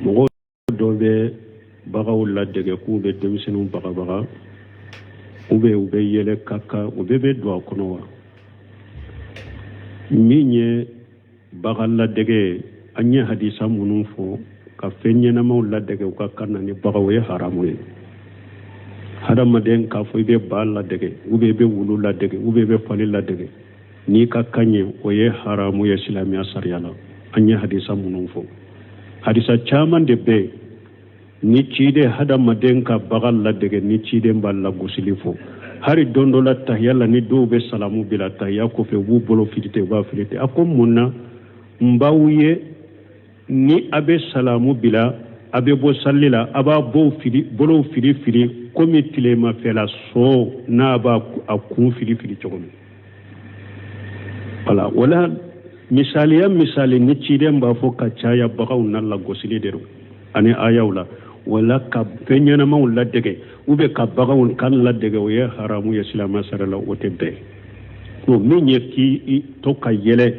Mɔgɔ dɔ bɛ baganw ladege k'u bɛ denmisɛnninw bagabaga ou bien u bɛ yɛlɛ ka kan, o bɛɛ bɛ don a kɔnɔ wa? Min ye bagan ladege ye, an ye hadisa minnu fɔ ka fɛn ɲɛnamaw ladege u ka kan na ni baganw ye, haramu ye. Hadamaden k'a fɔ i bɛ ba ladege ou bien i bɛ wulu ladege ou bien i bɛ fali ladege n'i ka kan ye, o ye haramu ye silamɛya sariya la. An ye hadisa minnu fɔ, hadisa caman de bɛ yen ni ciden hadamaden ka bagan ladege ni ciden b'a lagosili fɔ. Hari don dɔ la tahiya la, ni dɔw bɛ salamu bila tahiya kɔfɛ, u b'u bolo fili ten, u b'a fili ten. A ko mun na n b'aw ye ni a bɛ salamu bila, a bɛ bɔ sali la, a b'a bolow fili fili komi tilemafɛla so n'a b'a a kun fili fili cogo min? Wala wala misaliya misali ni ciden b'a fɔ ka caya, baganw na lagosili de don ani ayaw la. Wala ka fɛn ɲɛnamaw ladege ou bien ka baganw kan ladege, o ye haramu ye silamɛ sariya la, o tɛ bɛn. O min ye k'i to ka yɛlɛ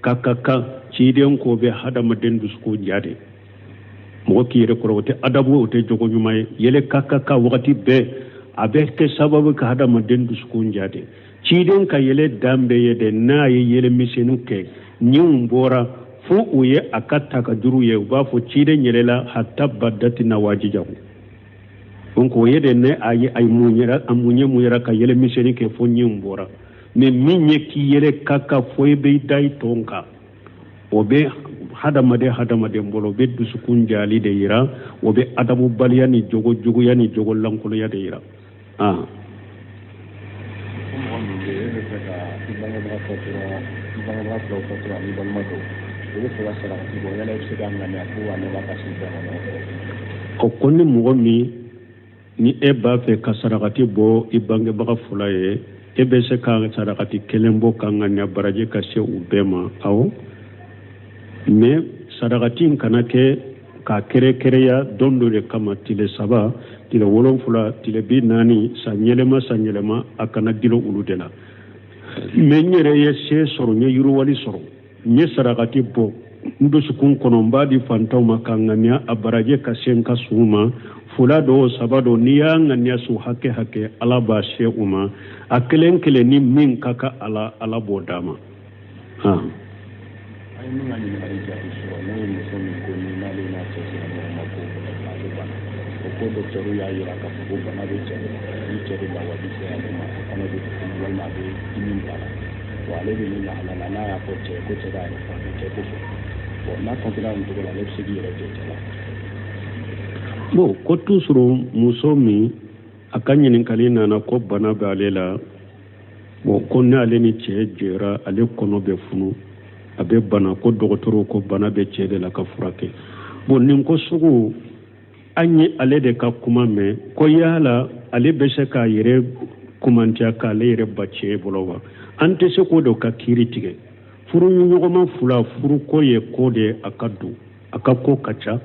ka ka kan, ciden k'o bɛ hadamaden dusukun ja de. Mɔgɔ k'i yɛrɛ kɔrɔ, o tɛ adabu, o tɛ jogo ɲuman ye. Yɛlɛ ka ka kan wagati bɛɛ, a bɛ kɛ sababu ka hadamaden dusukun ja de. Ciden ka yɛlɛ dan bɛɛ ye de, n'a ye yɛlɛ misɛnninw kɛ, ɲinw bɔra fo u ye a ka takajuru ye, u b'a fɔ ciden yɛlɛla hatta badati nawajijahu. Donc o ye de ne a ye a mun yɛrɛ a mun ye mun yɛrɛ ka yɛlɛ misɛnnin kɛ fo ɲinw bɔra. Mais min ye k'i yɛlɛ ka ka fo i bɛ da i ton kan, o bɛ hadamaden bolo, o bɛ dusukun jali de yira, o bɛ adabubaliya ni jogo juguya ni jogo lankolonya de yira. Ah. Mɔgɔ min bɛ e bɛ fɛ ka i bangebaga fatura, i bangebaga filaw fatura ani balima dɔw, i bɛ fɛ ka sarakati bɔ, yala i bɛ se ka ŋaniya ko a ne b'a ka se bɛɛ ma ɲɔgɔn fɛ? O ko ni mɔgɔ min ni e b'a fɛ ka sarakati bɔ i bangebaga fila ye, e bɛ se ka sarakati kelen bɔ ka ŋaniya baraji ka se u bɛɛ ma? Awɔ, mais sarakati in kana kɛ k'a kɛrɛkɛrɛya don dɔ de kama, tile 3, tile 7, tile 40, san yɛlɛma san yɛlɛma, a kana dulon olu de la. Mais n yɛrɛ ye se sɔrɔ, n ye yiriwali sɔrɔ, n ye sarakati bɔ n dusukun kɔnɔ, n b'a di fantanw ma ka ŋaniya a baraje ka se n ka suw ma, fila dɔw, saba dɔw, n'i y'a ŋaniya su hakɛ hakɛ, Ala b'a se u ma. A kelen kelen ni min ka kan a la, Ala b'o d'a ma. An ye min ka ɲininkali jaabi sɔrɔ, n'o ye muso min ko ni n'ale n'a cɛ sera ɲɔgɔn ma ko ale bana, o ko dɔkitɛriw y'a jira k'a fɔ ko bana bɛ cɛ de la, ni cɛ de lawaji sera ale ma, a kɔnɔ bɛ funu walima a bɛ dimi bila a la. Bon, ale bɛ nin lahala la, n'a y'a fɔ cɛ ko cɛ k'a yɛrɛ furakɛ, cɛ tɛ sɔn. Bon, n'a continuera nin cogo la, ale bɛ se k'i yɛrɛ jɔ cɛ la? Bon, ko toujours muso min a ka ɲininkali nana ko bana bɛ ale la, bon, ko n'ale ni cɛ jɛra, ale kɔnɔ bɛ funu, a bɛ bana, ko dɔgɔtɔrɔw ko bana bɛ cɛ de la ka furakɛ. Bon, nin ko sugu, an ye ale de ka kuma mɛn ko yala ale bɛ se k'a yɛrɛ kumantiya k'ale yɛrɛ ba cɛ bolo wa? An tɛ se k'o de ka kiiri tigɛ. Furu ɲɔgɔnma fila, furuko ye ko de ye, a ka don a ka ko ka ca.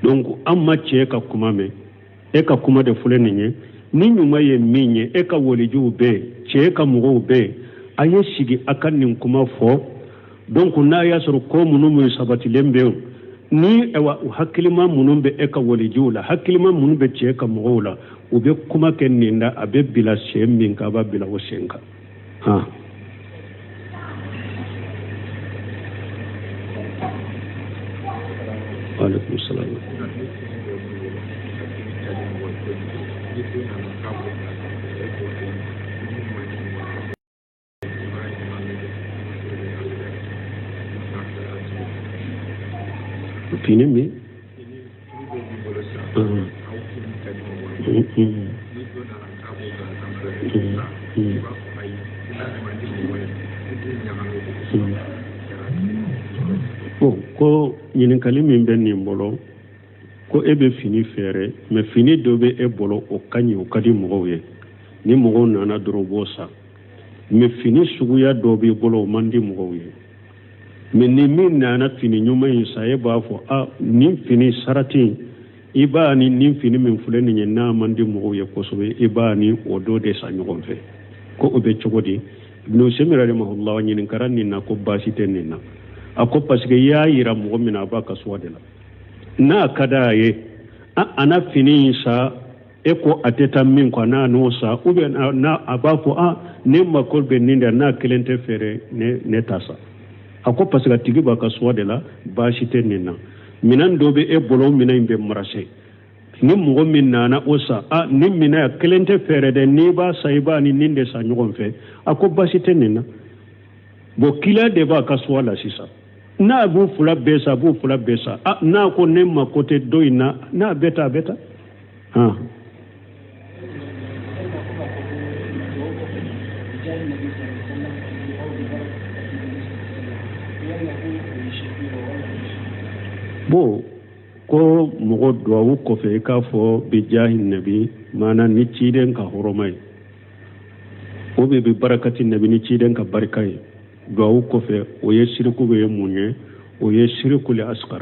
Donc an ma cɛ ka kuma mɛn, e ka kuma de filɛ nin ye. Ni ɲuman ye min ye, e ka walijuw bɛ yen, cɛ ka mɔgɔw bɛ yen, a ye sigi a ka nin kuma fɔ. Donc n'a y'a sɔrɔ ko minnu minnu sabatilen bɛ yen, ni ayiwa hakilima minnu bɛ e ka walijuw la, hakilima minnu bɛ cɛ ka mɔgɔw la, u bɛ kuma kɛ nin da, a bɛ bila sen min kan, a b'a bila o sen kan. Han. Aleykum salaam. Fini min bon, ko ɲininkali min bɛ nin bolo, ko e bɛ fini feere, mais fini dɔ bɛ e bolo, o ka ɲi, o ka di mɔgɔw ye, ni mɔgɔw nana dɔrɔn u b'o san, mais fini suguya dɔ b'i bolo, o man di mɔgɔw ye, mais ni min nana fini ɲuman in san, e b'a fɔ a nin fini sarati, i b'a ni nin fini min filɛ nin ye, n'a man di mɔgɔw ye kosɛbɛ, i b'a ni o dɔ de san ɲɔgɔn fɛ, ko o bɛ cogo di? Ibn Usaymin rahimahullah ɲininkara nin na, ko baasi tɛ nin na. A ko parce que i y'a yira mɔgɔ min na, a b'a ka choix de la. N'a ka d'a ye a na fini in san e ko a tɛ taa min kɔ n'a n'o san ou bien n'a a b'a fɔ a ne mako bɛ nin de n'a kelen tɛ feere ne t'a san. A ko parce que a tigi b'a ka choix de la, baasi tɛ nin na. Minɛn dɔ bɛ e bolo, minɛn in bɛ marcher, ni mɔgɔ min nana o san, a nin minɛn kelen tɛ feere dɛ, n'i b'a san i b'a ni nin de san ɲɔgɔn fɛ, a ko baasi tɛ nin na. Bon, client de b'a ka choix la sisan. N'a b'u fila bɛɛ san, a b'u fila bɛɛ san. A n'a ko ne mako tɛ dɔ in na, n'a bɛ taa, a bɛ taa. Han, bon, ko mɔgɔ duwawu kɔfɛ i k'a fɔ bijahi nabi, maana ni ciden ka hɔrɔma ye, o bɛ bi barakati nabi, ni ciden ka barika ye, duwawu kɔfɛ, o ye siriku bɛ ye mun ye? O ye sirikuli askar,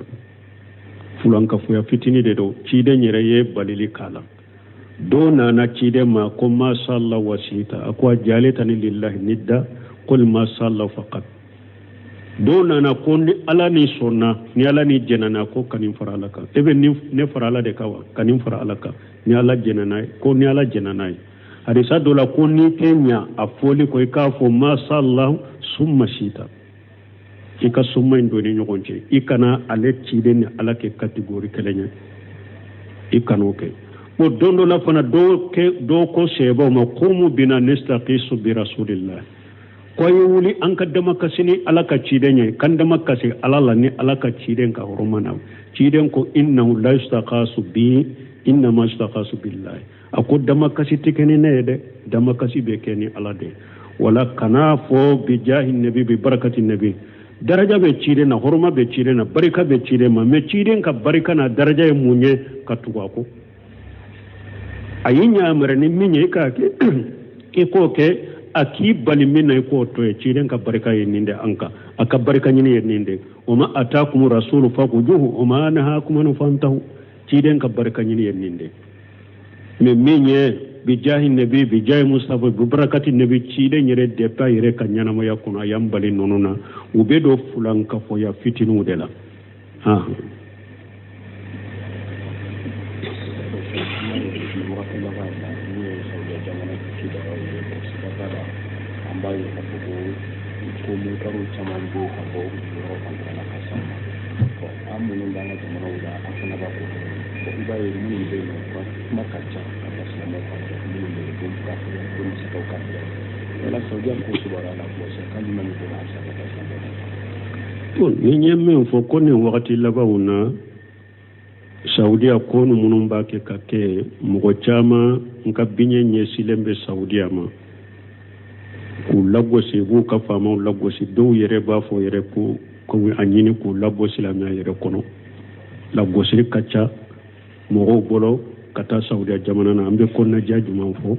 fulankafoya fitini de don. Ciden yɛrɛ ye balili k'a la. Dɔ nana ciden ma ko masha Allah wa sita, a ko ajalitani lillahi nidda qul masha Allah faqat. Dɔ nana ko ni Ala ni sɔnna, ni Ala ni jɛnna, ko ka nin fara Ala kan. E bɛ ne fara Ala de kan wa? Ka nin fara Ala kan, ni Ala jɛnna n'a ye, ko ni Ala jɛnna n'a ye. Hadisa dɔ la ko n'i tɛ ɲa a fɔli kɔ, i k'a fɔ masha Allah summa sita, i ka summa in don ni ɲɔgɔn cɛ. I kana ale ciden ni Ala kɛ catégorie kelen ye, i kan'o kɛ. O don dɔ la fana, dɔw ko sahabaw ma qumu bina nastagisu bi rasulillah, ko a ye wuli an ka damakasi ni Ala ka ciden ye, k'an damakasi Ala la ni Ala ka ciden ka hɔrɔma na. Ciden ko innahu la yustagasu bi innama yustagasu billahi. A ko damakasi tɛ kɛ ni ne ye dɛ, damakasi bɛ kɛ ni Ala de ye. Wala kana fɔ bijahi nabi bi barakati nabi. Daraja bɛ ciden na, hɔrɔma bɛ ciden na, barika bɛ ciden ma, mais ciden ka barika n'a daraja ye mun ye? Ka tugu a kɔ. A y'i ɲamɛrɛ ni min ye, i k'a kɛ, i k'o kɛ. A k'i bali min na, i k'o to ye. Ciden ka barika ye nin de an kan, a ka barika ɲini ye nin de. Wa ma atakum rasulu fakujuhu wa ma nahakum anhu fantahu. Ciden ka barika ɲini ye nin de. Mais min ye bijahi nabi, bijahi mustafa, bi barakati nabi, ciden yɛrɛ depuis a yɛrɛ ka ɲɛnamaya kɔnɔ, a y'an bali ninnu na. U bɛ don fulankafoya fitininw de la. Han. An b'a ye k'a fɔ ko munkariw caman bɛ ka bɔ yɔrɔ fanfɛla la ka s'an ma. An minnu b'an ka jamanaw la, an fana b'a ko kɛ. I b'a ye minnu bɛ yen nɔ, u ka kuma ka ca ka taa silamɛw fan fɛ, minnu bɛ yen ko kafiriya, ko masakɛw kafiriya. Yala Saudiya ko kibaruya la, kan jumɛn bɛ bolo halisa ka taa silamɛw fan fɛ? Ni n ye min fɔ ko nin wagati labanw na, Saudiya ko minnu b'a kɛ ka kɛ, mɔgɔ caman n ka biɲɛ ɲɛsilen bɛ Saudiya ma k'u lagosi, b'u ka faamaw lagosi. Dɔw yɛrɛ b'a fɔ yɛrɛ ko a ɲini k'u labɔ silamɛya yɛrɛ kɔnɔ. Lagosili ka ca mɔgɔw bolo ka taa Saudiya jamana na. An bɛ kɔnɔnajɛya jumɛn fɔ?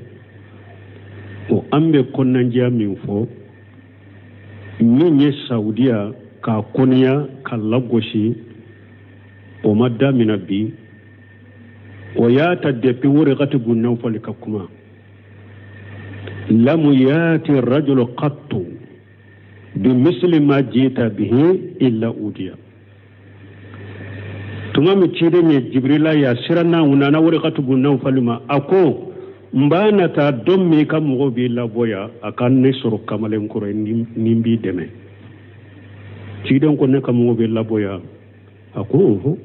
O an bɛ kɔnɔnajɛya min fɔ, min ye Saudiya k'a kɔniya ka lagosi, o ma damina bi. O y'a ta depuis Waraqatu bun Nawfal ka kuma, lam yati rajulu qattu bimisli ma jita bihi illa udiya. Tuma min ciden ye Jibrila ye, a siranna, u nana Waraqatu bun Nawfal ma, a ko n b'a nata don min ka mɔgɔw b'i labɔ yan, a ka ne sɔrɔ kamalen kɔrɔ ni n b'i dɛmɛ. Ciden ko ne ka mɔgɔw b'i labɔ yan? A ko oho.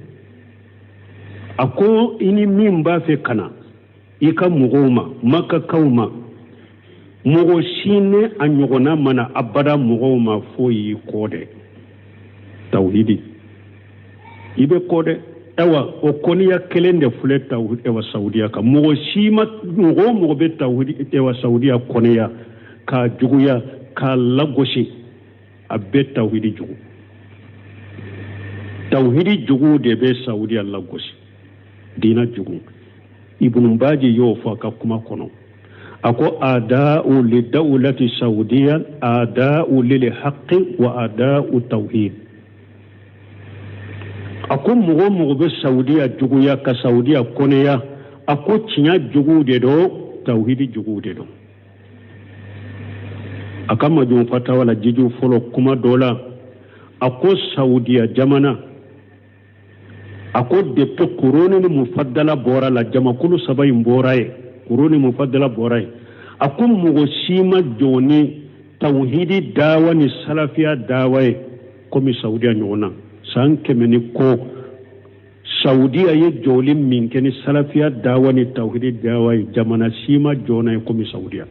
A ko i ni min b'a fɛ ka na i ka mɔgɔw ma, Makakaw ma, mɔgɔ si ne a ɲɔgɔnna mana abada mɔgɔw ma fo y'i kɔ dɛ. Tawhidi i bɛ kɔ dɛ. Ayiwa, o kɔniya kelen de filɛ tawhidi, ayiwa, Saudiya kan. Mɔgɔ si ma, mɔgɔ o mɔgɔ bɛ tawhidi, ayiwa, Saudiya kɔniya k'a juguya k'a lagosi, a bɛ tawhidi jugu. Tawhidi jugu de bɛ Saudiya lagosi, diina jugu. Ibnu Baji y'o fɔ a ka kuma kɔnɔ, a ko ada'u lidawlati saudiya ada'u lil haqqi wa ada'u tawhid. A ko mɔgɔ o mɔgɔ bɛ Saudiya juguya ka Saudiya kɔnɛya, a ko tiɲɛ juguw de don, tawhidi juguw de don. A ka Majmu Fatawa la, jiju fɔlɔ, kuma dɔ la, a ko Saudiya jamana A ko depuis kuruni ni mufaddala bɔra la, jamakulu saba in bɔra yen, kuruni mufaddala bɔra yen, a ko mɔgɔ si ma jɔ ni tawhidi dawa ni salafiya dawa ye komi saudiya ɲɔgɔn na. San 100 ni kɔ, saudiya ye jɔli min kɛ ni salafiya dawa ni tawhidi dawa ye, jamana si ma jɔ n'a ye komi saudiya.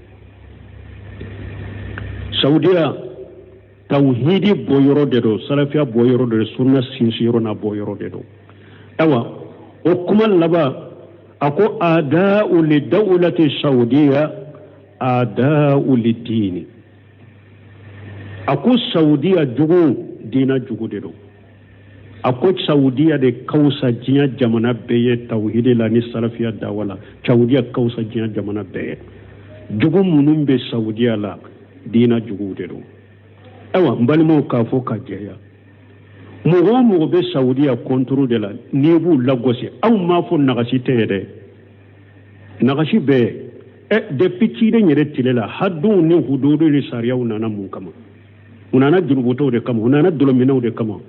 Saudiya tawhidi bɔyɔrɔ de don, salafiya bɔyɔrɔ de don, sunna sinsinyɔrɔ n'a bɔyɔrɔ de don. Awa, o kuma laban, a ko a'da'u li dawlati saudiya a'da'u li dini. A ko saudiya jugu diina jugu de don. A ko saudiya de ka wusa diɲɛ jamana bɛɛ ye tawhidi la ni salafiya dawa la. Saudiya ka wusa diɲɛ jamana bɛɛ ye. Jugu minnu bɛ saudiya la, diina juguw de don. Ayiwa, n balimaw, k'a fɔ ka jɛya, mɔgɔ o mɔgɔ bɛ saudiya kɔntoro de la, n'i b'u lagosi, aw m'a fɔ nagasi tɛ ye dɛ, nagasi bɛ yen. Depuis ciden yɛrɛ tile la, haduw ni hududu ni sariyaw nana mun kama? U nana jurubutɔw de kama, u nana dɔlɔminnaw de kama.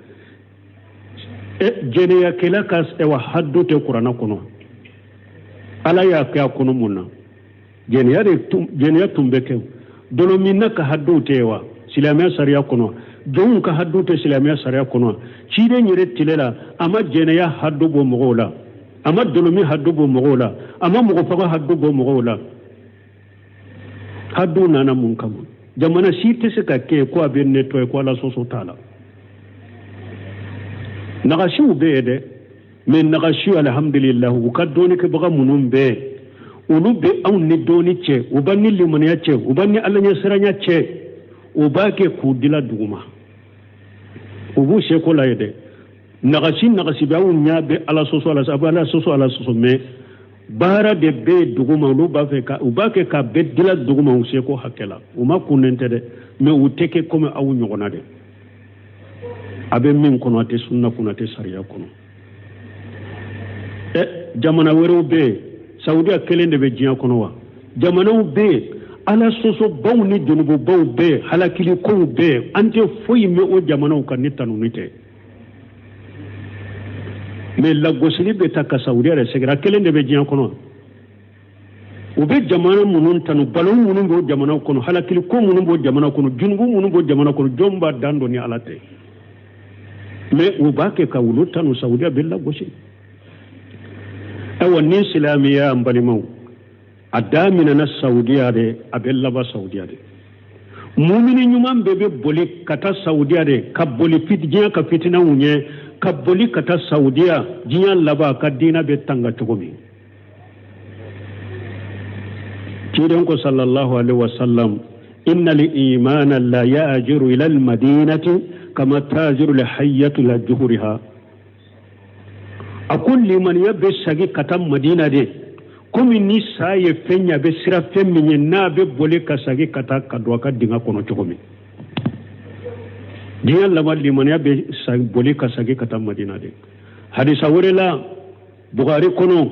Jɛnɛyakɛla ka ɛwa hadu tɛ kuranna kɔnɔ. Ala y'a kɛ a kɔnɔ mun na? Jɛnɛya tun bɛ kɛ. Dɔlɔminna ka hadu tɛ ye wa silamɛya sariya kɔnɔ? Jɔnw ka hadu tɛ silamɛya sariya kɔnɔ? Ciden yɛrɛ tile la, a ma jɛnɛya hadu bɔ mɔgɔw la, a ma dɔlɔmin hadu bɔ mɔgɔw la, a ma mɔgɔ faga hadu bɔ mɔgɔw la. Hadu nana mun kama? Jamana si tɛ se ka kɛ ko a bɛ nettoyer ko Ala sɔsɔ t'a la. Nagasiw bɛ yen dɛ, mais nagasiw, alihamdulilahi, u ka dɔɔnikɛbaga minnu bɛ yen, olu bɛ anw ni dɔɔni cɛ, u b'an ni limaniya cɛ, u b'an ni Ala ɲɛsiranya cɛ. U b'a kɛ k'u dila duguma, u b'u seko la ye dɛ. Nagasi nagasi bɛ, anw ɲɛ bɛ Ala sɔsɔ la, a bɛ Ala sɔsɔ, Ala sɔsɔ, mais baara de bɛ yen duguma. Olu b'a fɛ ka u b'a kɛ ka bɛɛ dila duguma u seko hakɛ la. U ma kunnen tɛ dɛ, mais u tɛ kɛ komi aw ɲɔgɔnna dɛ. A bɛ min kɔnɔ, a tɛ sunna kɔnɔ, a tɛ sariya kɔnɔ. Jamana wɛrɛw bɛ yen, saudiya kelen de bɛ diɲɛ kɔnɔ wa? Jamanaw bɛ yen, Ala sɔsɔbaw ni junububaw bɛ yen, halakilikow bɛ yen, an tɛ foyi mɛn o jamanaw kan ni tanuni tɛ. Mais lagosili bɛ taa ka saudiya yɛrɛ sɛgɛrɛ. A kelen de bɛ diɲɛ kɔnɔ. U bɛ jamana minnu tanu, balawu minnu b'o jamana kɔnɔ, halakiliko minnu b'o jamana kɔnɔ, junubu minnu b'o jamana kɔnɔ, jɔn b'a dan dɔn ni Ala tɛ? Mais u b'a kɛ ka olu tanu, saudiya bɛ lagosi. Ayiwa, ni silamɛya, n balimaw, a daminɛna saudiya de, a bɛ laban saudiya de. Mumini ɲuman bɛɛ bɛ boli ka taa saudiya de, ka boli diɲɛ ka fitinaw ɲɛ, ka boli ka taa saudiya. Diɲɛ laban, ka diinɛ bɛ tanga cogo min. Ciden ko sallallahu alaihi wasallam: inna al-imana la ya'jiru ila al-madinati kama tajiru al-hayyatu ila juhuriha. A ko limaniya bɛ sagi ka taa Madina de komi ni sa ye fɛn ye, a bɛ sira fɛn min ye, n'a bɛ boli ka sagi ka taa ka don a ka dingɛ kɔnɔ cogo min. Diɲɛ laban, limaniya bɛ boli ka sagi ka taa Madina de. Hadisa wɛrɛ la, Bukhari kɔnɔ,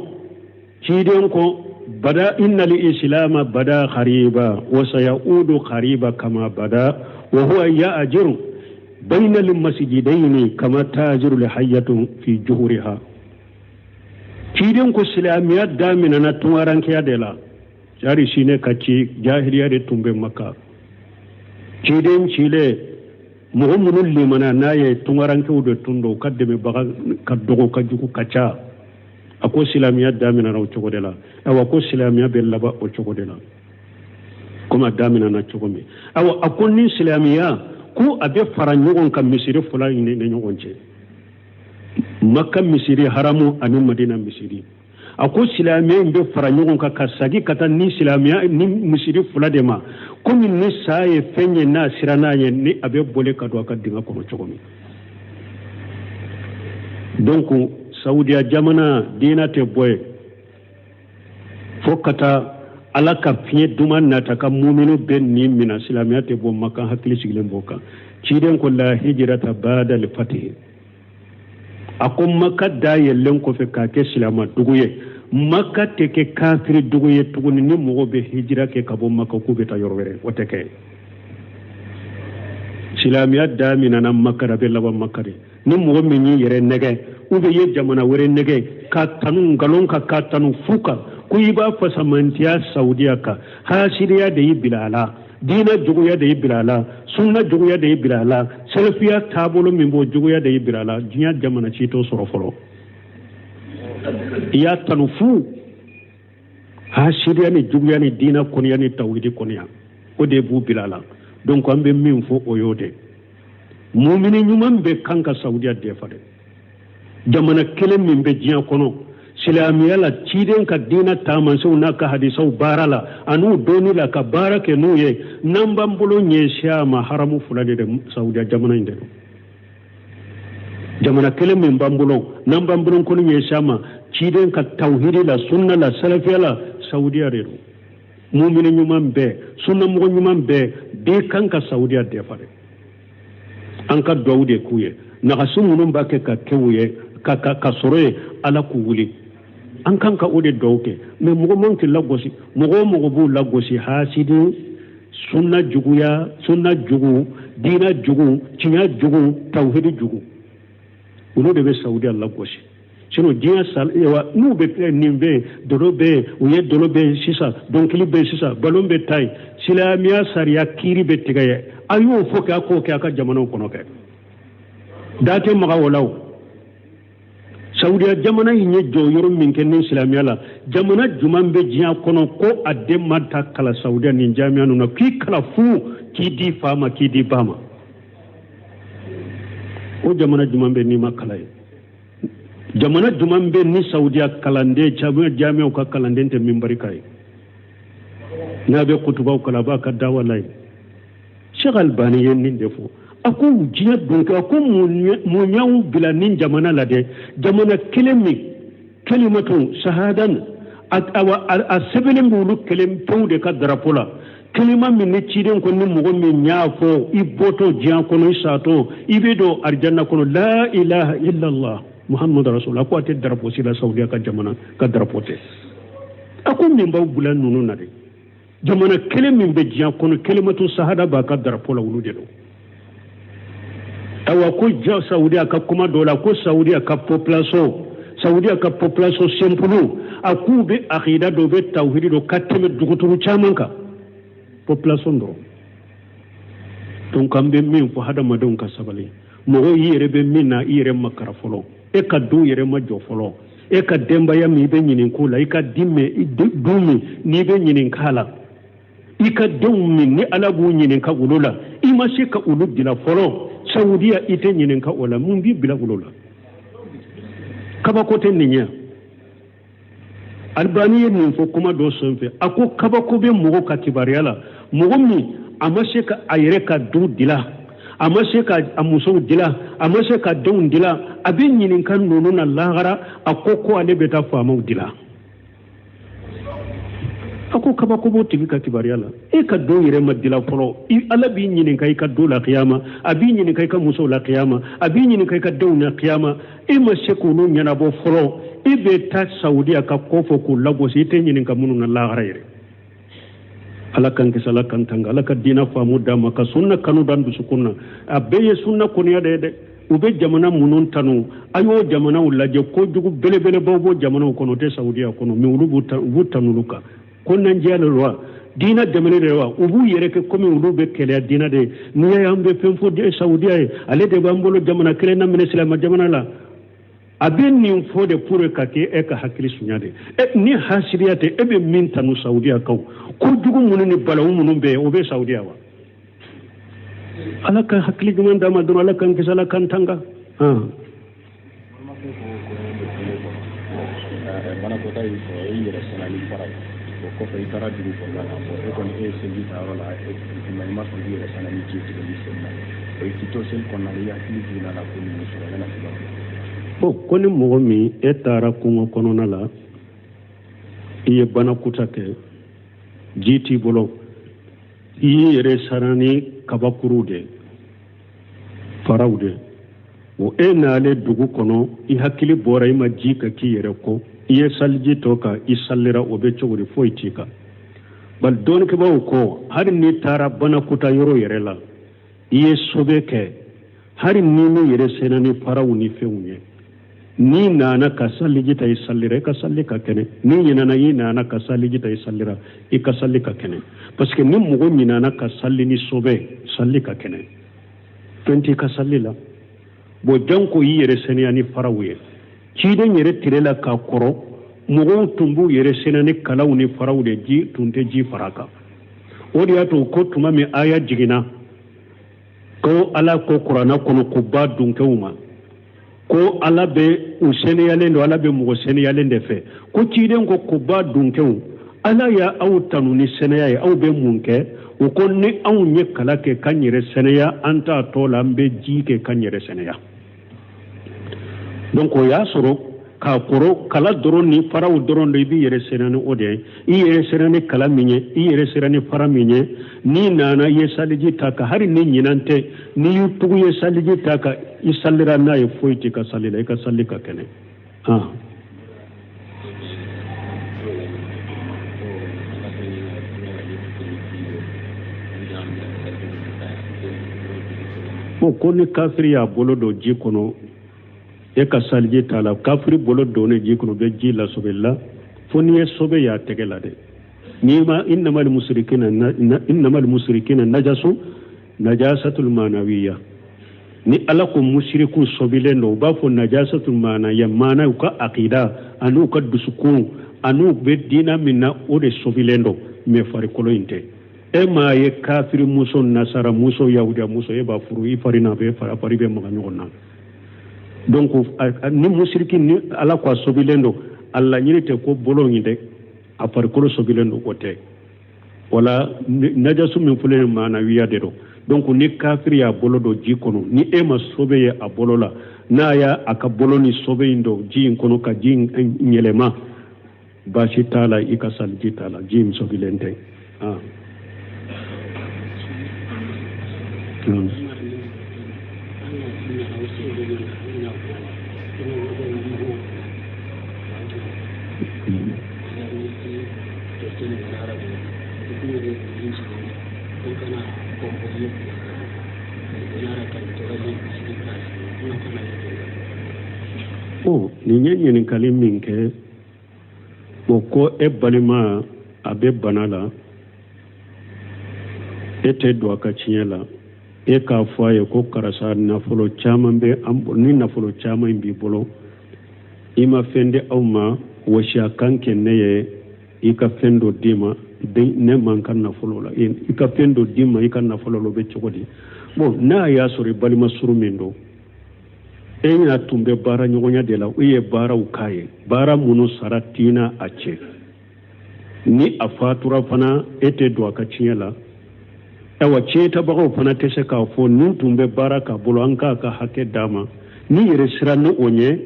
ciden ko: bada inna al-islama bada ghariba wa sayaudu ghariba kama bada wa huwa ya'jiru bayna al-masjidaini kama tajiru al-hayyatu fi juhuriha. Ciden ko silamɛya daminɛna tungarankeya de la, jari sine ka ci jahiliya de tun bɛ Maka. Ciden cilen, mɔgɔ minnu limana n'a ye, tungarankew de tun don, u ka dɛmɛbaga ka dɔgɔ, ka jugu ka ca. A ko silamɛya daminɛna o cogo de la. Ayiwa, ko silamɛya bɛ laban o cogo de la komi a daminɛna cogo min. Ayiwa, a ko ni silamɛya ko a bɛ fara ɲɔgɔn kan misiri fila in ni ɲɔgɔn cɛ, Maka misiri haramu ani Madina misiri. A ko silamɛya in bɛ fara ɲɔgɔn kan ka sagi ka taa ni silamɛya ni misiri fila de ma, komi ni sa ye fɛn ye, n'a sera n'a ye, ni a bɛ boli ka don a ka dingɛ kɔnɔ cogo min. Donc saudiya jamana diinɛ tɛ bɔ yen fo ka taa Ala ka fiɲɛ duman nata ka muminu bɛ nin minɛ. Silamɛya tɛ bɔ Makan, hakili sigilen b'o kan. Ciden ko: la hijirata bada al fatihi. A ko Maka dayɛlɛlen kɔfɛ k'a kɛ silama dugu ye, Maka tɛ kɛ kafiri dugu ye tuguni. Ni mɔgɔ bɛ hijira kɛ ka bɔ Maka k'u bɛ taa yɔrɔ wɛrɛ, o tɛ kɛ. Silamɛya daminɛna Maka de, a bɛ laban Maka de. Ni mɔgɔ min y'i yɛrɛ nɛgɛ ou bien i ye jamana wɛrɛ nɛgɛ k'a tanu nkalon kan, k'a tanu fu kan, ko i b'a fasamantiya Saudiya kan, hasidiya de y'i bila a la, diinɛ juguya de y'i bila a la, sunna juguya de y'i bila a la, salafiya taabolo min b'o juguya de y'i bila a la. Diɲɛ jamana si t'o sɔrɔ fɔlɔ. I y'a tanu fu, hasidiya ni juguya ni diinɛ kɔniya ni tawhidi kɔniya, o de b'u bila a la. Donc an bɛ min fɔ, o y'o de. Mumini ɲuman bɛɛ kan ka Saudiya défend dɛ. Jamana kelen min bɛ diɲɛ kɔnɔ silamɛya la, ciden ka diinɛ taamasiyɛnw n'a ka hadisaw baara la an'u dɔnni la, ka baara kɛ n'u ye, n'an b'an bolo ɲɛsin a ma, haramu fila de dɛ, Saudiya jamana in de don. Jamana kelen min b'an bolo, n'an b'an bolonkɔni ɲɛsin a ma ciden ka tawhidi la, sunna la, salafiya la, Saudiya de don. Mumini ɲuman bɛɛ, sunnamɔgɔ ɲuman bɛɛ bɛɛ kan ka Saudiya défend dɛ. An ka duwawu de k'u ye. Nagasi minnu b'a kɛ ka kɛ u ye ka sɔrɔ ye, Ala k'u wuli. An kan ka o de duwawu kɛ. Mais mɔgɔ man k'i lagosi. Mɔgɔ o mɔgɔ b'u lagosi, hasidi, sunna juguya, sunna jugu, diina jugu, tiɲɛ jugu, tawhidi jugu, olu de bɛ Saudiya lagosi. Sinon diɲɛ sal wa n'u bɛ nin bɛ yen, dolo bɛ yen, u ye dolo bɛ yen sisan, dɔnkili bɛ yen sisan, balon bɛ ta yen, silamɛya sariya kiiri bɛ tigɛ ye. A y'o fɔ kɛ, a k'o kɛ a ka jamanaw kɔnɔ kɛ, da tɛ maga o la. O Saudiya jamana in ye jɔyɔrɔ min kɛ ni silamɛya la, jamana jumɛn bɛ diɲɛ kɔnɔ ko a den ma taa kalan Saudiya nin jamiya ninnu na, k'i kalan fu, k'i di fa ma, k'i di ba ma? O jamana jumɛn bɛ n'i ma kalan ye? Jamana jumɛn bɛ ni Saudiya kalanden, jamiyaw ka kalanden tɛ minbari kan ye, n'a bɛ kutubaw kalan, a b'a ka dawa la ye? Sheikh Albani ye nin de fɔ. A ko diɲɛ don kɛ, a ko mun y'anw bila nin jamana la dɛ? Jamana kelen min kalimatu shahadan, a sɛbɛnnen bɛ olu kelen pewu de ka darapo la, kalima min ni ciden ko ni mɔgɔ min y'a fɔ, i bɔtɔ diɲɛ kɔnɔ, i satɔ, i bɛ don arijanna kɔnɔ, la ilaha illallah muhammadu rasulullah. A ko a tɛ darapo si la, Saudiya ka jamana ka darapo tɛ. A ko min b'aw bila ninnu na dɛ, jamana kelen min bɛ diɲɛ kɔnɔ kalimatu sahada b'a ka darapo la, olu de don. Awa, ko Saudiya ka kuma dɔ la, ko Saudiya ka population, Saudiya ka population simple, a k'u bɛ akida dɔ, bɛ tawhidi dɔ ka tɛmɛ dugutigi caman kan, population dɔrɔn. Donc an bɛ min fɔ, hadamadenw ka sabali. Mɔgɔ i yɛrɛ bɛ min na, i yɛrɛ makara fɔlɔ. E ka du yɛrɛ ma jɔ fɔlɔ. E ka denbaya min, i bɛ ɲininka o la. I ka di du min n'i bɛ ɲininka la, i ka denw min ni Ala b'u ɲininka olu la, i ma se ka olu dila fɔlɔ. Saudiya, i tɛ ɲininka o la. Mun b'i bila olu la? Kabako tɛ nin ye. Albani ye nin fɔ kuma dɔ senfɛ. A ko kabako bɛ mɔgɔ ka kibaruya la, mɔgɔ min a ma se ka a yɛrɛ ka du dila, a ma se ka a musow dila, a ma se ka denw dila, a bɛ ɲininka ninnu na lahara. A ko ko ale bɛ taa faamaw dila. A ko kabako b'o tigi ka kibaruya la. E ka du yɛrɛ ma dila fɔlɔ, Ala b'i ɲininka i ka du la kiyama, a b'i ɲininka i ka musow la kiyama, a b'i ɲininka i ka denw na kiyama. E ma se k'olu ɲɛnabɔ fɔlɔ, e bɛ taa Saudiya ka ko fɔ k'u lagosi, i tɛ ɲininka minnu na lahara yɛrɛ. Ala k'an kisi, Ala k'an tanga, Ala ka diinɛ faamu d'an ma, ka sunna kanu d'an dusukun na. A bɛɛ ye sunna kɔniya de ye dɛ. U bɛ jamana minnu tanu, a y'o jamanaw lajɛ, kojugu belebelebaw b'o jamanaw kɔnɔ, o tɛ Saudiya kɔnɔ. Mais olu b'u tanu olu kan ko nanjiya de wa, diinɛ dɛmɛni de wa, u b'u yɛrɛ kɛ komi olu bɛ kɛlɛya diinɛ de ye. N'i y'a ye an bɛ fɛn fɔ Saudiya ye, ale de b'an bolo jamana kelen na minɛ silamɛ jamana la. A bɛ nin fɔ de pour ka kɛ e ka hakili sunya de. E ni hasiriya tɛ, e bɛ min tanu Saudiya kan, kojugu minnu ni balawu minnu bɛ yen, o bɛ Saudiya wa? Ala ka hakili ɲuman d'an ma dɔrɔn. Ala k'an kisi, Ala k'an tanga. Banakɔta y'i sɔrɔ, e y'i yɛrɛ sɛnɛ ni fara ye. O kɔfɛ, i taara dugu kɔnɔna na. Bon, e kɔni, e ye seliji ta yɔrɔ la, i ma sɔn k'i yɛrɛ sɛnɛ ni ji tigɛli sen na. O ye k'i to seli kɔnɔna la, i hakili jiginna la ko nin sɔrɔ, yala se ka. Bon, ko ni mɔgɔ min e taara kungo kɔnɔna la, i ye banakuta kɛ, ji t'i bolo, i y'i yɛrɛ sara ni kabakuruw de, faraw de, o e n'ale dugu kɔnɔ, i hakili bɔra, i ma ji ka k'i yɛrɛ kɔ, i ye saliji tɔ ka i salira, o bɛ cogo di? Foyi t'i kan. Bali dɔɔnikɛbaaw ko hali n'i taara banakuta yɔrɔ yɛrɛ la, I ye sobe kɛ, hali n'i m'i yɛrɛ sɛnɛ ni faraw ni fɛnw ye, n'i nana ka saliji ta i salira, i ka sali ka kɛnɛ. N'i ɲinana, i nana ka saliji ta i salira, i ka sali ka kɛnɛ. Parce que ni mɔgɔ ɲinana ka sali ni sobe, sali ka kɛnɛ, fɛn t'i ka sali la. Bon, janko i yɛrɛ sɛnɛya ni faraw ye. Ciden yɛrɛ tile la ka kɔrɔ, mɔgɔw tun b'u yɛrɛ sɛnɛ ni kalaw ni faraw de, ji tun tɛ ji fara kan. O de y'a to ko tuma min aya jiginna ko Ala ko kuranna kɔnɔ ko ba dunkɛw ma ko Ala bɛ u sɛnɛyalen don, Ala bɛ mɔgɔ sɛnɛyalen de fɛ, ko ciden ko ko ba dunkɛw, Ala y'a aw tanu ni sɛnɛya ye, aw bɛ mun kɛ? U ko ni anw ye kala kɛ k'an yɛrɛ sɛnɛya, an t'a tɔ la, an bɛ ji kɛ k'an yɛrɛ sɛnɛya. Donc o y'a sɔrɔ k'a kɔrɔ kala dɔrɔn ni faraw dɔrɔn de i b'i yɛrɛ sɛnɛ ni o de ye. I yɛrɛ sɛnɛ ni kala min ye, i yɛrɛ sɛnɛ ni fara min ye, n'i nana i ye saliji ta ka, hali ni ɲinan tɛ, n'i y'u tugu ye saliji ta ka i salira n'a ye, foyi t'i ka sali la, i ka sali ka kɛnɛ. Bon, ko ni kafiri y'a bolo don ji kɔnɔ, e ka saliji t'a la, kafiri bolo donnen ji kɔnɔ bɛ ji lasobe la, fo n'i ye sobe y'a tɛgɛ la dɛ. N'i ma, innamal musrikina, innamal musrikina najasu najasatul manawiya. Ni Ala ko musiriku sobilen don, u b'a fɔ najasatul manawiya, maana u ka akida an'u ka dusukun an'u bɛ diina min na, o de sobilen don, mais farikolo in tɛ. E m'a ye kafiri muso, nasara muso, yahudiya muso, e b'a furu, i fari n'a bɛ fari bɛ maga ɲɔgɔn na. Donc ni musiriki ni Ala ko a sobilen don, a laɲini tɛ ko bolo in dɛ, a farikolo sobilen don, o tɛ. Wala najasu min filɛ nin, maanawiya de don. Donc ni kafiri y'a bolo don ji kɔnɔ, ni e ma sobe ye a bolo la, n'a y'a a ka bolo ni sobe in don ji in kɔnɔ ka ji in yɛlɛma, baasi t'a la, i ka saliji t'a la, ji in sobilen tɛ. O nin ye ɲininkali min kɛ, o ko e balima a bɛ bana la, e tɛ don a ka tiɲɛ la, e k'a fɔ a ye ko karisa, nafolo caman bɛ an ni nafolo caman in b'i bolo, i ma fɛn di aw ma, wasiya kan kɛ ne ye, i ka fɛn dɔ d'i ma, ne man ka nafolo la, i ka fɛn dɔ d'i ma i ka nafolo la, o bɛ cogo di? Bon, n'a y'a sɔrɔ i balima suru min don, e n'a tun bɛ baara ɲɔgɔnya de la, i ye baaraw k'a ye, baara minnu sara tina a cɛ, ni a fatura fana, e tɛ don a ka tiɲɛ la. Ayiwa, tiɲɛtabagaw fana tɛ se k'a fɔ nin tun bɛ baara k'a bolo, an k'a ka hakɛ d'a ma. N'i yɛrɛ siran ni o ɲɛ,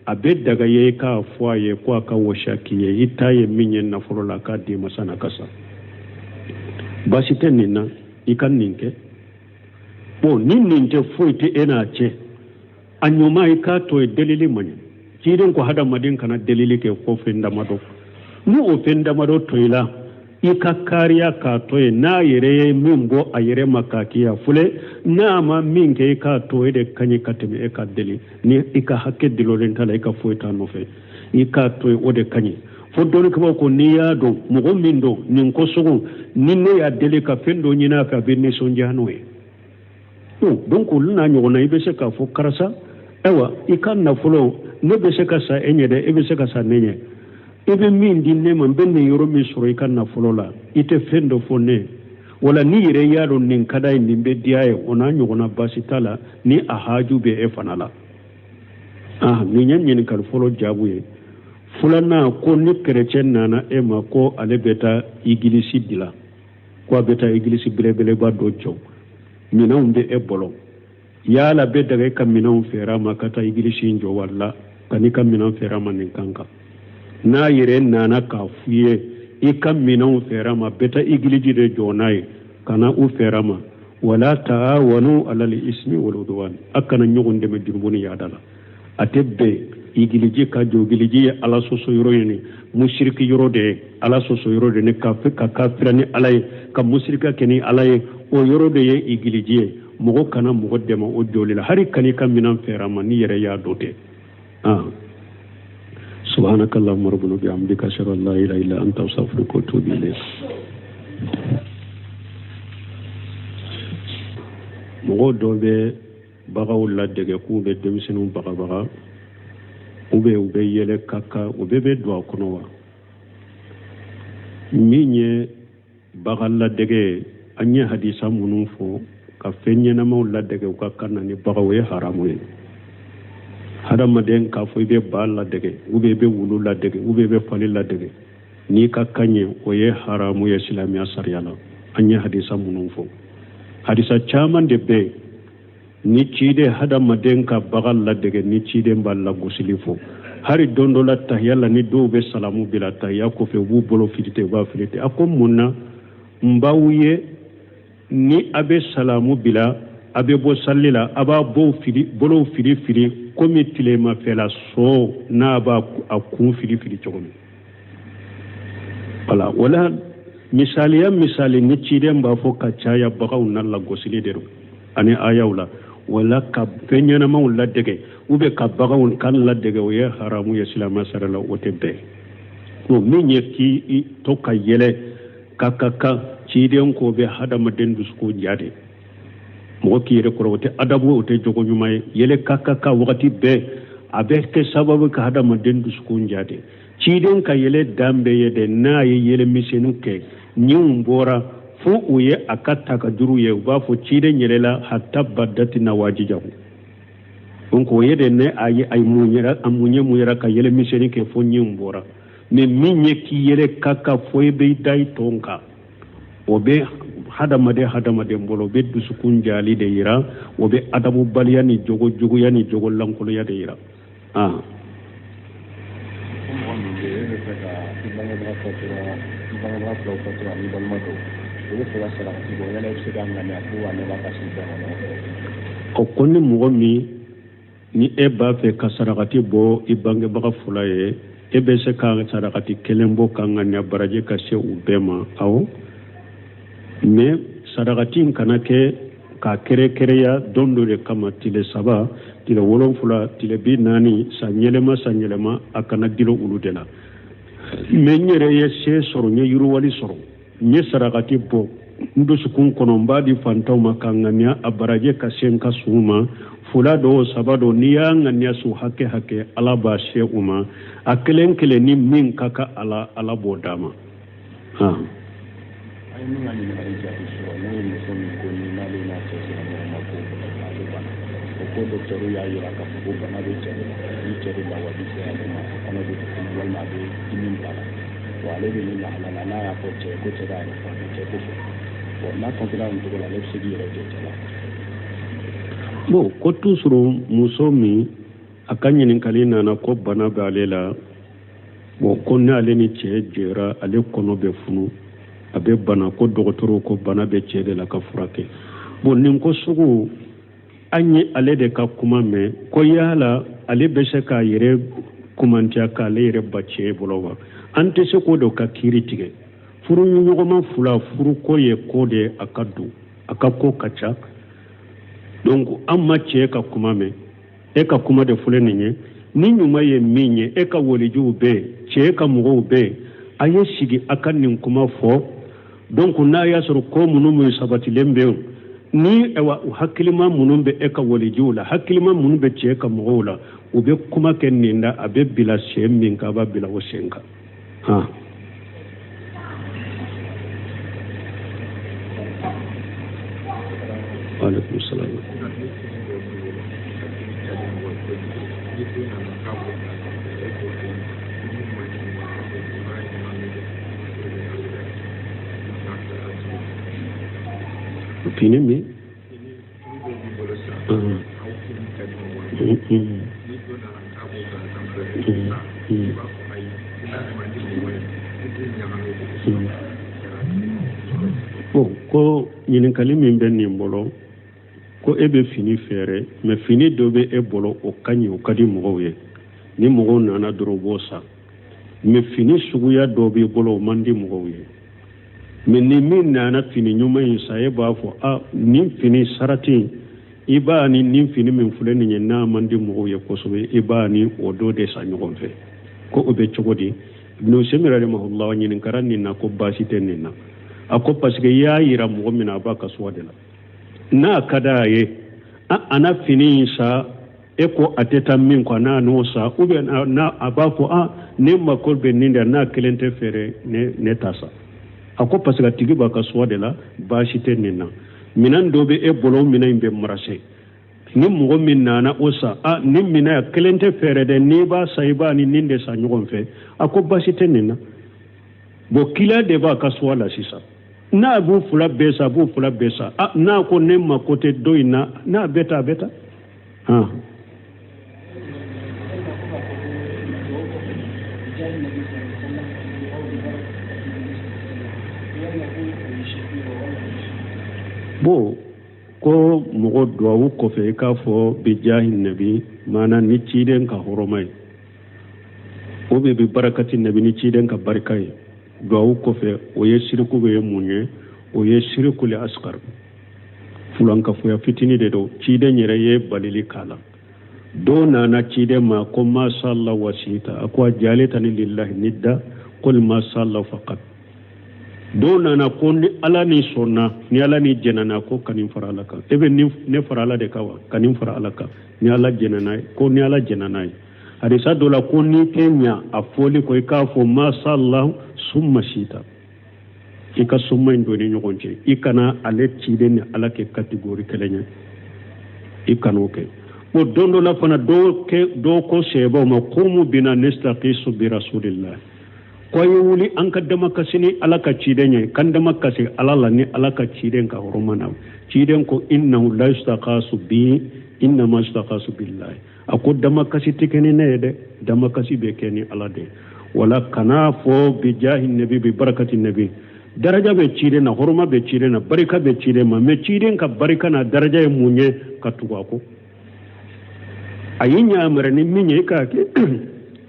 a bɛ daga ye k'a fɔ a ye ko a ka wasiya k'i ye, i ta ye min ye nafolo la, k'a d'i ma san'a ka sa. Baasi tɛ nin na, i ka nin kɛ. Bon, ni nin tɛ, foyi tɛ e n'a cɛ. A ɲuman, i k'a to yen, delili man ɲi. Ciden ko hadamaden kana delili kɛ ko fɛn damadɔ. Ni o fɛn damadɔ to i la, i ka kariya k'a to yen. N'a yɛrɛ ye min bɔ a yɛrɛ ma k'a k'i ya fule, n'a ma min kɛ, i k'a to e de ka ɲi ka tɛmɛ e ka deli. Ni i ka hakɛ dilolen t'a la, i ka foyi t'a nɔfɛ, i k'a to yen, o de ka ɲi. Fo dɔnnikɛbaaw ko n'i y'a dɔn mɔgɔ min don nin ko sugu, ni ne y'a deli ka fɛn dɔ ɲini a fɛ, a bɛ nisɔndiya n'o ye. Donc olu n'a ɲɔgɔnna, i bɛ se k'a fɔ karisa, ayiwa, i ka nafolo, ne bɛ se ka sa e ɲɛ dɛ, e bɛ se ka sa ne ɲɛ, i bɛ min di ne ma, n bɛ nin yɔrɔ min sɔrɔ i ka nafolo la, i tɛ fɛn dɔ fɔ ne wala n'i yɛrɛ y'a dɔn nin ka d'a ye, nin bɛ diya ye, o n'a ɲɔgɔnna, baasi t'a la ni a haju bɛ e fana la. Nin ye ɲininkali fɔlɔ jaabu ye. Filanan, ko ni kerecɛn nana e ma ko ale bɛ taa igilisi dilan, ko a bɛ taa igilisi belebeleba dɔ jɔ, minɛnw bɛ e bolo, yala bɛ daga e ka minɛnw feere a ma ka taa igilisi in jɔ, wala ka n'i ka minɛn feere a ma nin kan kan? N'a yɛrɛ nana k'a f'i ye i ka minɛnw feere a ma, bɛ taa igilisi de jɔ n'a ye, ka na u feere a ma. Wala taawanu alal ismi wal udwan, a kana ɲɔgɔn dɛmɛ jurumu ni yaada la. A tɛ bɛn igiliji ka jɔ. Igiliji ye Ala sɔsɔ yɔrɔ ye, ni musiriki yɔrɔ de ye, Ala sɔsɔ yɔrɔ de ni ka kafira ni Ala ye, ka musirika kɛ ni Ala ye, o yɔrɔ de ye igiliji ye. Mɔgɔ kana mɔgɔ dɛmɛ o jɔli la, hari kan'i ka minɛn feere a ma n'i yɛrɛ y'a dɔn tɛ. Subhanaka allahumma rabbana bihamdika ashhadu an la ilaha illa anta astaghfiruka wa atubu ilayk. Mɔgɔ dɔ bɛ bagaw ladege k'u bɛ denmisɛnninw bagabaga ou bien u bɛ yɛlɛ ka kan, o bɛɛ bɛ don a kɔnɔ wa? Min ye bagan ladege ye, an ye hadisa minnu fɔ ka fɛn ɲɛnamaw ladege u ka kan na ni bagaw ye, haramu ye. Hadamaden k'a fɔ i bɛ ba ladege ou bien i bɛ wulu ladege ou bien i bɛ fali ladege n'i ka kan ye, o ye haramu ye silamɛya sariya la. An ye hadisa minnu fɔ, hadisa caman de bɛ yen ni ciden hadamaden ka bagan ladege ni ciden b'a lagosili fɔ. Hari don dɔ la tahiya la, ni dɔw bɛ salamu bila tahiya kɔfɛ, u b'u bolo fili ten, u b'a fili ten. A ko mun na n b'aw ye ni a bɛ salamu bila, a bɛ bɔ sali la, a b'a bolow fili fili komi tilemafɛla so n'a b'a a kun fili fili cogo min. Wala wala misaliya misali ni ciden b'a fɔ ka caya bagaw na lagosili de don ani ayaw la, wala ka fɛn ɲɛnamaw ladege ou bien ka baganw kan ladege, o ye haramu ye silamɛ sariya la, o tɛ bɛn. Bon, min ye k'i to ka yɛlɛ ka ka kan, ciden ko bɛ hadamaden dusukun ja de. Mɔgɔ k'i yɛrɛ kɔrɔ, o tɛ adabu, o tɛ jogo ɲuman ye. Yɛlɛ ka ka kan wagati bɛɛ, a bɛ kɛ sababu ka hadamaden dusukun ja de. Ciden ka yɛlɛ dan bɛɛ ye dɛ, n'a ye yɛlɛ misɛnnin kɛ, ɲinw bɔra fo u ye a ka takajuru ye, u b'a fɔ ciden yɛlɛla hatta badati na wajijahu. Donc o ye de ne a ye a mun yɛrɛ a mun ye mun yɛrɛ ka yɛlɛ misɛnnin kɛ fo ɲinw bɔra. Mais min ye k'i yɛlɛ ka ka fo i bɛ da i tɔn kan, o bɛ hadamaden bolo, o bɛ dusukun jali de yira, o bɛ adabubaliya ni jogo juguya ni jogo lankoloya de yira. Mɔgɔ min bɛ e bɛ fɛ ka i bangebaga fatura, i bangebaga filaw fatura ani balima dɔw, o bɛ fɛ ka sarakati bɔ, yala i bɛ se ka ŋaniya ko a ne b'a ka se bɛɛ ma ɲɔgɔn fɛ? O ko ni mɔgɔ min ni e b'a fɛ ka sarakati bɔ i bangebaga fila ye, e bɛ se ka sarakati kelen bɔ ka ŋaniya baraji ka se u bɛɛ ma. Awɔ, mais sarakati in kana kɛ k'a kɛrɛkɛrɛya don dɔ de kama, tile 3, tile 7, tile 40, san yɛlɛma san yɛlɛma, a kana gilo olu de la. Mais n yɛrɛ ye se sɔrɔ, n ye yiriwali sɔrɔ, n ye sarakati bɔ n dusukun kɔnɔ, n b'a di fantanw ma ka ŋaniya a baraji ka se n ka suw ma. Fila dɔw 3 dɔw, n'i y'a ŋaniya su hakɛ hakɛ, Ala b'a se u ma. A kelen kelen ni min ka kan Ala, Ala b'o d'a ma. An ye min ka ɲininkali jaabi sɔrɔ, n'o ye muso min ko ni n'ale n'a cɛ sera ɲɔgɔn ma ko a bɛ bana, o ko dɔgɔtɔrɔw y'a jira k'a fɔ ko bana bɛ cɛ de la, ni cɛ de lawaji sera ale ma, a kɔnɔ bɛ funu walima a bɛ dimi bila a la. Bon, ale bɛ nin lahala la, n'a y'a fɔ cɛ ye ko cɛ k'a yɛrɛ furakɛ, cɛ tɛ sɔn. Bon, n'a kɔntinɛra nin cogo la, ale bɛ se k'i yɛrɛ jɔ cɛ la. Bon, ko toujours muso min a ka ɲininkali nana ko bana bɛ ale la, bon, ko n'ale ni cɛ jɛra, ale kɔnɔ bɛ funu, a bɛ bana, ko dɔgɔtɔrɔw ko bana bɛ cɛ de la ka furakɛ. Bon, nin ko sugu an ye ale de ka kuma mɛn ko yala ale bɛ se k'a yɛrɛ kumantiya k'ale yɛrɛ ba cɛ bolo wa? An tɛ se k'o de ka kiiri tigɛ. Furu ɲɔgɔnma fila, furuko ye ko de ye, a ka don, a ka ko ka ca. Donc an ma cɛ ka kuma mɛn, e ka kuma de filɛ nin ye. Ni ɲuman ye min ye, e ka walijuw bɛ yen, cɛ ka mɔgɔw bɛ yen, a ye sigi a ka nin kuma fɔ. Donc n'a y'a sɔrɔ ko minnu min sabatilen bɛ yen, ni ayiwa hakilima minnu bɛ e ka walijuw la, hakilima minnu bɛ cɛ ka mɔgɔw la, u bɛ kuma kɛ nin da, a bɛ bila sen min kan, a b'a bila o sen kan. Aleykum salaam. Fini min? Bon, ko ɲininkali min bɛ nin bolo, ko e bɛ fini feere, mais fini dɔ bɛ e bolo, o ka ɲi, o ka di mɔgɔw ye, ni mɔgɔw nana dɔrɔn u b'o san, mais fini suguya dɔ b'i bolo, o man di mɔgɔw ye. Mais ni min nana fini ɲuman in san, e b'a fɔ a nin fini sarati, i b'a ni nin fini min filɛ nin ye, n'a man di mɔgɔw ye kosɛbɛ, i b'a ni o dɔ de san ɲɔgɔn fɛ. Ko o bɛ cogo di? Ibn Usaymin rahimahullah ɲininkara nin na, ko baasi tɛ nin na. A ko parce que i y'a yira mɔgɔ min na, a b'a ka choix de la. N'a ka d'a ye a na fini in san, e ko a tɛ taa min kɔ, n'a n'o san, ou bien n'a a b'a fɔ a ne mako bɛ nin de, n'a kelen tɛ feere, ne ta san. A ko parce que a tigi b'a ka choix de la, baasi tɛ nin na. Minɛn dɔ bɛ e bolo, minɛn in bɛ marcher, ni mɔgɔ min nana o san, a ni minɛn kelen tɛ feere dɛ, n'i b'a san, i b'a ni nin de san ɲɔgɔn fɛ. A ko baasi tɛ nin na. Bon, client de b'a ka choix la sisan. N'a b'u fila bɛɛ san, a b'u fila bɛɛ san. A n'a ko ne mako tɛ dɔ in na, n'a bɛ ta, a bɛ ta. Han, bon, ko mɔgɔ duwawu kɔfɛ i k'a fɔ bijahi nabi, maana ni ciden ka hɔrɔma ye, o bɛ bi barakati nabi, ni ciden ka barika ye, duwawu kɔfɛ, o ye siriku bɛ ye mun ye? O ye sirikuli asukar, fulankafoya fitini de don. Ciden yɛrɛ ye balili k'a la. Dɔw nana ciden ma ko masha Allah wa sita, a ko a jalitani lillahi nidda, qul masha Allah faqat. Dɔw nana ko ni Ala ni sɔnna, ni Ala ni jɛnna, ko ka nin fara Ala kan. E bɛ ne fara Ala de kan wa? Ka nin fara Ala kan, ni Ala jɛnna n'a ye, ko ni Ala jɛnna n'a ye. Hadisa dɔ la ko n'i tɛ ɲa a fɔli kɔ, i k'a fɔ masha Allah summa sita, i ka summa in don ni ɲɔgɔn cɛ. I kana ale ciden ni Ala kɛ catégorie kelen ye, i kan'o kɛ. O don dɔ la fana, dɔw ko sɛbaw ma qumu bina nastaqisu bi rasulillah, ko a ye wuli an ka damakasi ni Ala ka ciden ye, k'an damakasi Ala la ni Ala ka ciden ka hɔrɔma na. Ciden ko innahu la yustaqasu bi, innama yustaqasu billahi. A ko damakasi tɛ kɛ ni ne ye dɛ, damakasi bɛ kɛ ni Ala de ye. Wala kana fɔ bijahi nabi, bi barakati nabi. Daraja bɛ ciden na, hɔrɔma bɛ ciden na, barika bɛ ciden ma, mais ciden ka barika n'a daraja ye mun ye? Ka tugu a kɔ. A y'i ɲamara ni min ye, i k'a kɛ,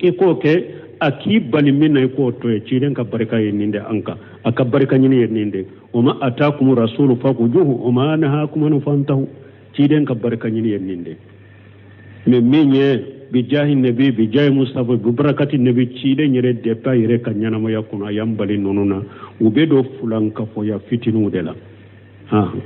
i k'o kɛ. A k'i bali min na, i k'o to ye. Ciden ka barika ye nin de an kan, a ka barika ɲini ye nin de. O ma atakum rasulu fakujuhu o ma nahakum anhu fantahu. Ciden ka barika ɲini ye nin de. Mais min ye bijahi nabi, bijahi mustafa, bi barakati nabi, ciden yɛrɛ depuis a yɛrɛ ka ɲɛnamaya kɔnɔ, a y'an bali ninnu na. U bɛ don fulankafoya fitininw de la. Han.